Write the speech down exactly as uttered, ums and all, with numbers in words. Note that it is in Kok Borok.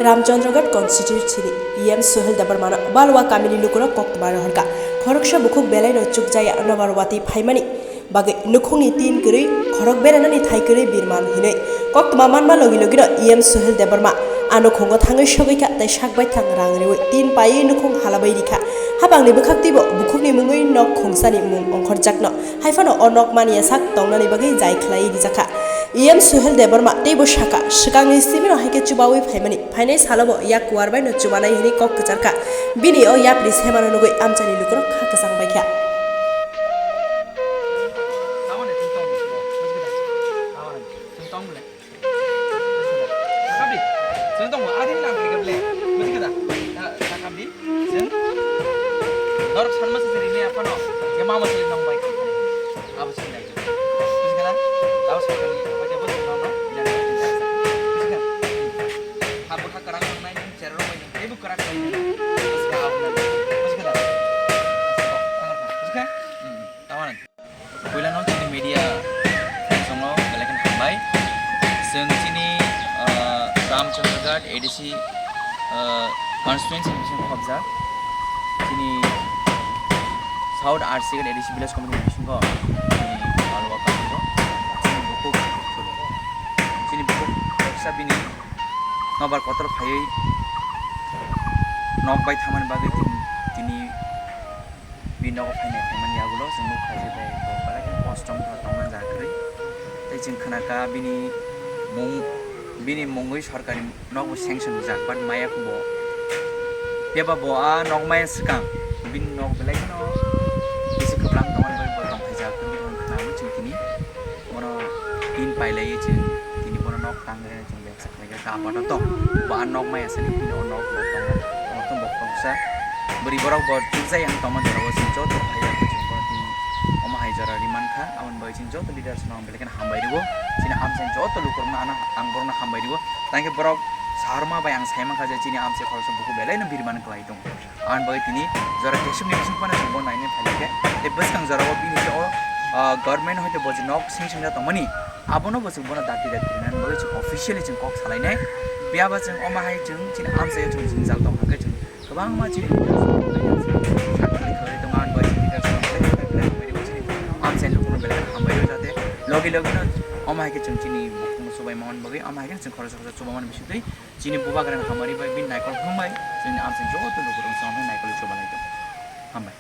Ramchandragarh constituency ni E M Suhel Debbarma no Balwa kamini lukurok koktwma rohorkha. Khoroksa bukhuk belai no chukjaya nobar watwi phaimani bagwi nukhungni tin kwrwi khorok beranani thai kwrwi birman hinwi koktwma manma logi logi no E M Suhel Debbarma a nukhungo thangwi sogwi kha tei sak baithang rang riwi tin paiwi nukhung halabai rikha. Habangni bwkhak twibo bukhukni mungwi nok khungsani mung ongkhorjakno. Haiphano o nok mania sak tongnani bagwi jai khlaiwi rijakha. E M Suhel Debbarma teibo sakha, swkangni simino hai khe chubawi phaimani, phainai salobo yak kuar baino chubanai hwnwi kok kwcharkha. Bini o yapri semano nugwi amchaini lukurok kha kwchang baikha. Chwng tongo, adini nang khaikha ble. Buji kha da? Ta, ta khabdi. Chwng norok sanma se rini aphano. Ye mama se nang bai. Abo se nai. Buji kha da? Abo se nai. Abo se nai. Buji kha? Habo kha kwrak nang nai, nang cherok bai nang. Teibo kwrak bai nang. Buji kha abo nai. Buji kha da? Buji kha? Hmm. Tama nang. Puilano chini media friends-no belai kheno hambai. Chwng chini, ah, Ramchandragarh A D C, ah, constituency ni bisingo khobjak. Chini South Arsighat A D C village committee ni bisingo chini Balwa kamungo chini bukhuk, chini bukhuk baksa bini nobar kotor phaiwi nok bai thamani bagwi tini, tini Bini nogo phainai phaimani yagulo chwng nukha je bai bo belai kheno kosto wngkha tongmani jaga kwrwi. Tei chwng khna kha bini mung, bini mungwi sorkarni nokbo sanction rijak, but maya khe bo. Phiya ba bo a nok maya swkang bini nok belai kheno bisi kwblang tongmani bagwi bo tongphaijak, tongmani khna chwng tini bono tin pailaiwi chwng tini bono nok tang rwna chwng. Kha apato to ba nok maya sani bini o nok bo tongo. Tongthung bo khoroksa bwrwi borok bo chukjai ang tongma jora o chwng joto phaiya chwng bo tini omo hai jora ri mankha. Aboni bagwi chwng joto leaders no ang belai kheno hambai rwo. Chini amchaini joto lukurokno ano ang borokno hambai rwo. Tangkhe borok saharma bai ang sai mankha je chini amchai khoroksa bukhuk belai no birman kwlai tongo. Aboni bagwi tini jora keswkni bising phano chwng bo nainai phaikhe tei bwskang jora o bini je o, ah, government hoite bo je nok sing sing tongmani. Abono bo chwng bono dakti dakti rinani bagwi chwng officially chwng kok salainai. Phiya ba chwng omo hai chwng chini amchaio chwng jwngjal tong hwnkhe chwng kwbangma chini sakthani khlai tongo, ani bai chini leader chwng belai belai hambai rwo, chini amchaini lukurok belai hambai rwo, jate logi logi no omo hai khe chwng chini bukhukno chubai mani bagwi, omo hai khe chwng khoroksa khoroksa chubamani bisingtwi chini bubagrani hamari bai bini naikol hwnbai chini amchaini joto lukurok chwng naikol chubanai tongo. Hambai.